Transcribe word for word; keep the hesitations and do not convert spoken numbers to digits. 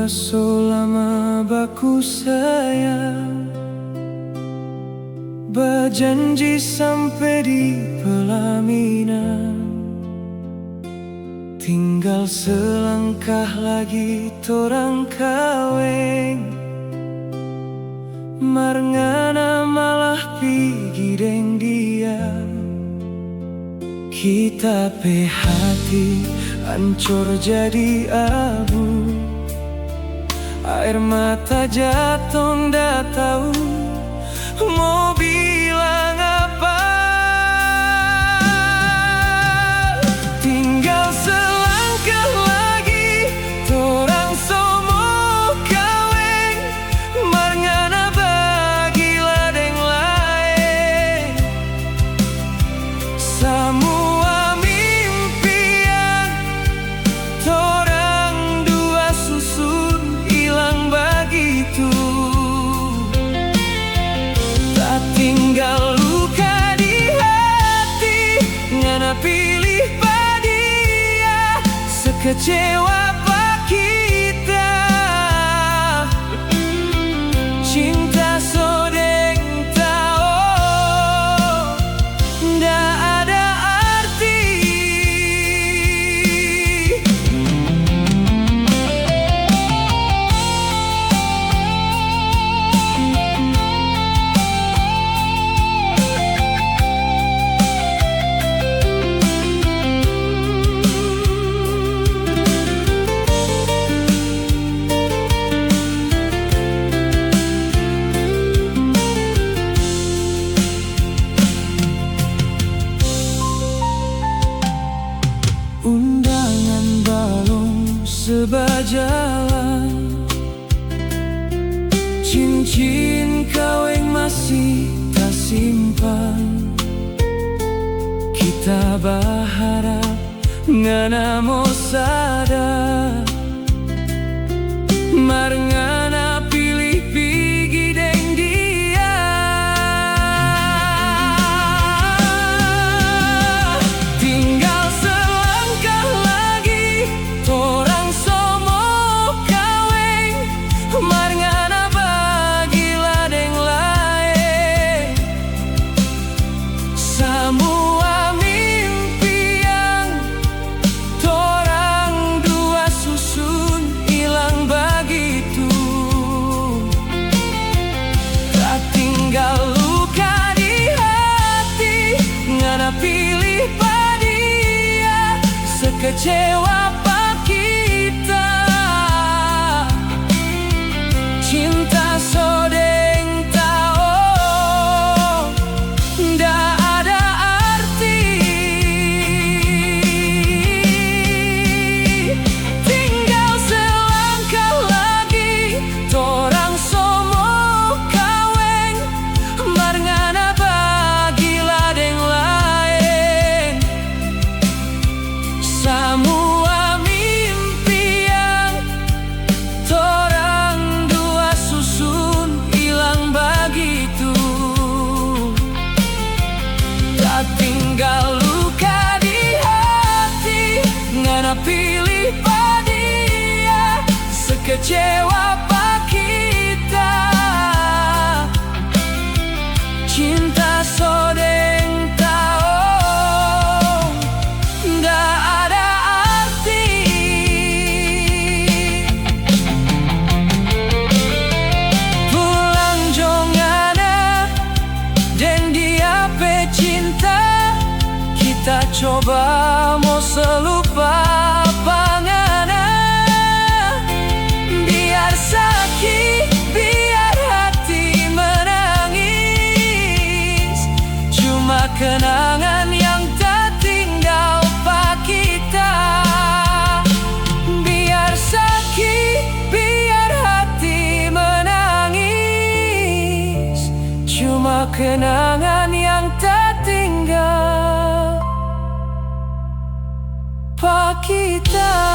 So lama baku sayang, bajanji sampe di pelaminan. Tinggal selangkah lagi torang kaweng, mar ngana malah pigi deng dia. Kita pe hati ancor jadi abu, aer mata ja tong da tau mo bilang apa. Tinggal selangkah lagi, torang so mo kaweng, mar ngana bagila deng laeng. Samua mimpi yang torang dua susun ilang bagitu. Tatinggal luka di hati, ngana pilih pa dia, se kecewa pa kita. Cinta so deng tao, nda ada arti. Undangan balong se bajalan, cincin kaweng masi tasimpan. Kita baharap ngana mo sadar, mar ngana pilih pigi deng dia. Tinggal selangkah lagi, torang so mo kaweng, mar ngana bagila deng laeng. Samua mimpi yang torang dua susun ilang bagitu. Tatinggal luka di hati, ngana pilih pa dia, se kecewa pa kita. Cinta so deng tao, nda ada arti. Tinggal selangkah lagi, torang so mo kaweng, mar ngana bagila deng laeng. Samua mimpi yang torang dua susun ilang bagitu. Tatinggal luka di hati, ngana pilih pa dia, se kecewa pa kita. Cinta so deng tao, nda ada arti. Pulang jo ngana deng dia pe cinta, kita coba mo se lupa pa ngana. Biar saki, biar hati menangis, cuma kenangan yang tatinggal pa kita. Biar saki, biar hati menangis, cuma kenangan yang tatinggal pa kita.